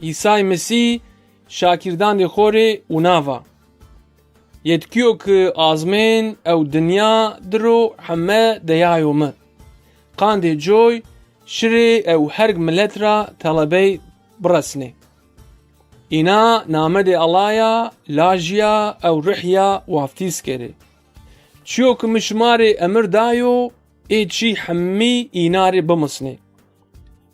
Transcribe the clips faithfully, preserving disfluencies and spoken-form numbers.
Îsay Mesîh şakîrdandê xo rê wina va: Yetkîyo ki azmên ew dinya di ro heme deyayo mi. Qandê coy şirê ew herg milet ra telebey biresnê. Îna namedê Ellaya, Lajîya ew Rihîya waftîz kerê. Çîyo ki mi şima rê emir dayo, ê çî hemî îna rê bimisnê.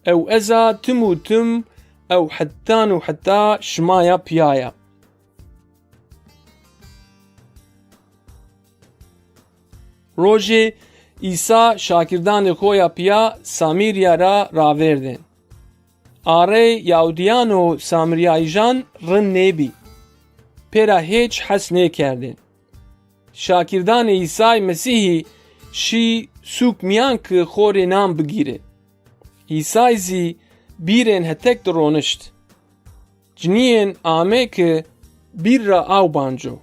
Ew eza tim û tim ew hetan û heta şima ya pîya ya. Rojê Îsa şakîrdanê xo ya pîya Samîrya ra ravêrdên. Arey Yahudîyan û Samîryayijan rind nêbî. Pêra hêç hes nêkerdên. Şakîrdanê Îsay Mesîhî şî sûk mîyan ki xo rê nan bigîrê. Îsay zî bîrên hetek di ronişt. Cinîyên amê ki bîr ra aw banco.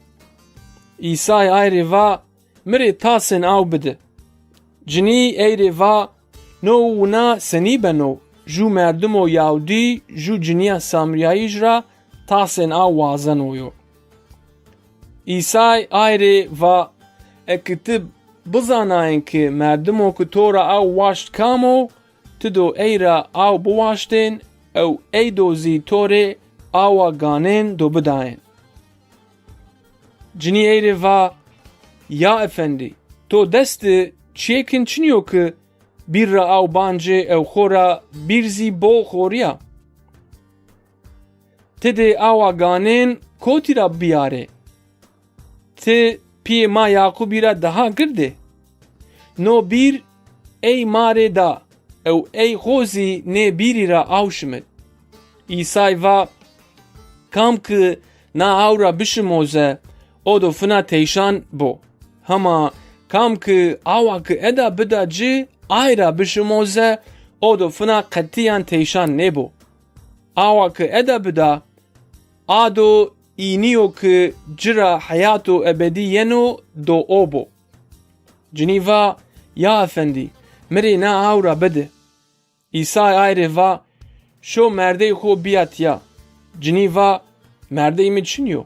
Îsay ay rê va: Mi rê tasên aw bidi. Cinî ey rê va: No wina senî beno, ju merdimo Yahudî ju cinîya Samîryayij ra tasên aw wazeno yo? Îsay ay rê va: Eki ti bizanayên ki merdimo ki to ra aw waşt kam o, ti do ey ra aw biwaştên ew ey do zî to rê awa ganên do bidayên. Cinî ey rê va: Ya efendî, to dest di çiyêkin çinî yo ki bîr ra aw bancê ew xo ra bîr zî bol xorîya? Ti dê awa ganên kotî ra bîyarê? Ti pîyê ma Yaqûbî ra daha gird ê? No bîr ey ma rê da ew ey xo zî nê bîrî ra aw şimit. Îsay va: Kam ki na aw ra bişimoze, o do fina teyşan bo. Hema kam ki awa ki eda bida ci, ay ra bişimoze, o do fina qetîyan teyşan nêbo. Awa ki eda bida, a do înî yo ki ci ra heyato ebedî yeno do o bo. Cinî va: Ya efendî, mi rê na aw ra bidi. Îsay ay rê va: Şo merdey xo bîya tîya. Cinî va: Merdey mi çinî yo.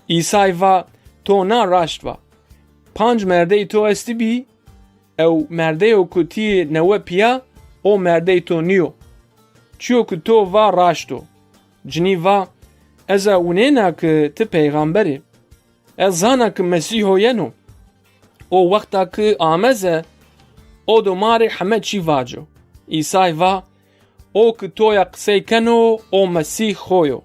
Îsay va: To na raşt va. Panc merdey to estibî, ew merdeyo ku ti yê newe pîya, o merdey to nîyo. Çiyo ku to va raşt o. Cinî va: Ez a winêna ki ti peyxamber ê. Ez zana ki Mesîho yeno. O wexta ki ame ze, o do ma rê heme çî vaco. Îsay va: O ki to ya qisey keno, o Mesîh xo yo.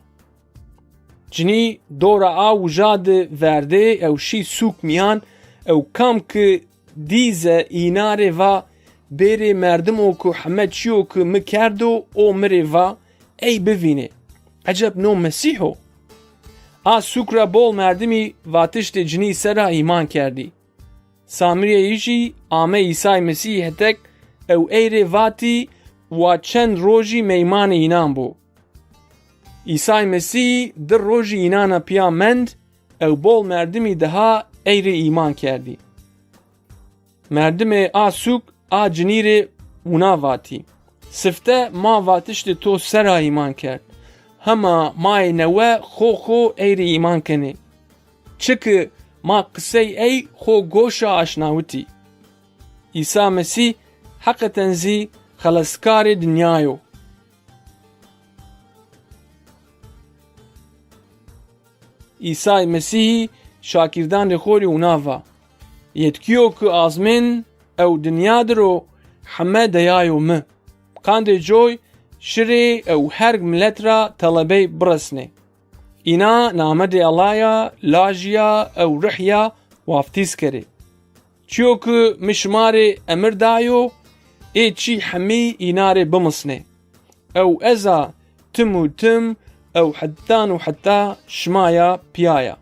Cinî dora a wija di verdê ew şî sûk mîyan, ew kam ki dî ze îna rê va: Bêrê merdimo ku heme çîyo ki mi kerdo, o mi rê va, ey bivînê. Eceb no Mesîh o? A sûk ra bol merdimî vatiştê cinî ser a îman kerdî. Samîryeyijî ame Îsay Mesîhî hetek ew ey rê vatî, wa çend rojî meymanê înan bo. Îsay Mesîhî di rojî înan a pîya mend ew bol merdimî daha ey rê îman kerdî. Merdimê a sûk a cinî rê wina vatî: Sifte ma vatiştê to ser a îman kerd. Hema ma yê newe xo xo ey rê îman kenê. Çiki ma qisey ey xo goşa aşnawitî. Îsa Mesîh heqeten zî xeleskarê dinya yo. Îsay Mesîhî şakîrdanê xo rê wina va: Yetkîyo ki azmên ew dinya dir o, heme deyayo mi. Qandê coy şirê ew herg milet ra telebey biresnê. Îna namedê Ellaya, Lajîya ew Rihîya waftîz kerê. Çiyo ki mi şima rê emir dayo, ê çî hemî îna rê bimisnê. Ew ez a tim û tim ew hetan û heta şima ya pîya ya.